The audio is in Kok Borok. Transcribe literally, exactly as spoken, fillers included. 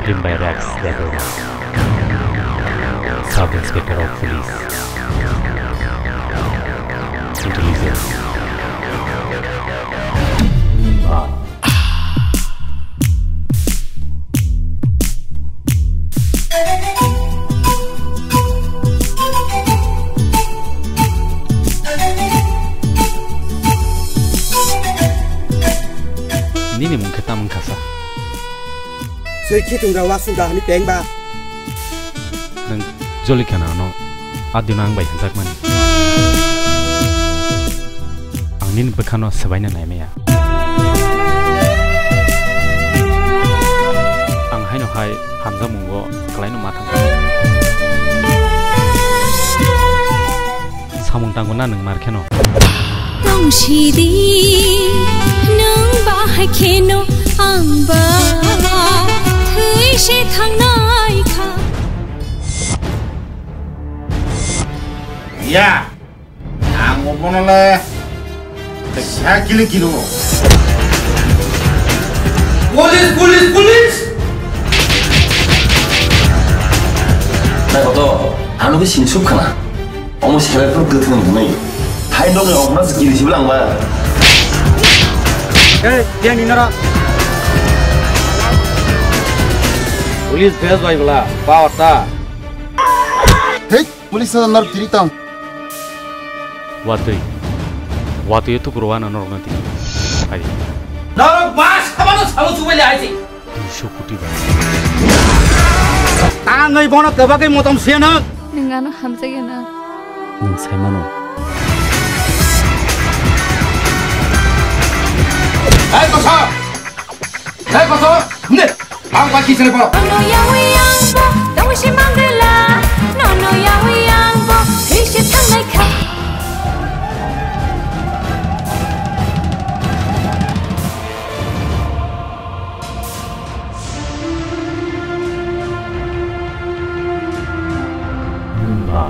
Written by Rex Debbarma, Sub Inspector of Police, Intelligence. Nimba. Nini mung khe tamung khasa? Swi khitung rao wasung da hwnwi peng ba. Nwng joli kheno ano adino ang bai hwnjakmani. Ang nini bwkhano swbaina nai maya. Ang haino hai hamjakmungo kwlaino ma thangkha. Samung tango na nwng mar kheno. Tong sidi, nwng bahai kheno ang ba thwi se thangnai kha. Ya, ang obono le sa kili kilo. Police, police, police! Nai koto, ano ke sing sup khana. Omo selai phano kwthwng hwnwi. Hai nokni okna se giri sibla ang ba. Hey, dia ni nara. Police dress bai bwla, power ta. Hey, police na nar tiri tang. Watwi. Watwi tu kurwa na norok na tiri. Hai. Norok bas khamano salu chubai le hai si. Duiso koti ba. Tangwi bono kwbagwi motom se nwng. Nwng ano hamjagya na? Nwng sai mano. Hai kosa! Hai kosa! Ne! Ang ba kisene poro. Nono yawi ang bo, tongwi si manggwla. Nono yawi ang bo, thwi se thangnai kha. Ba.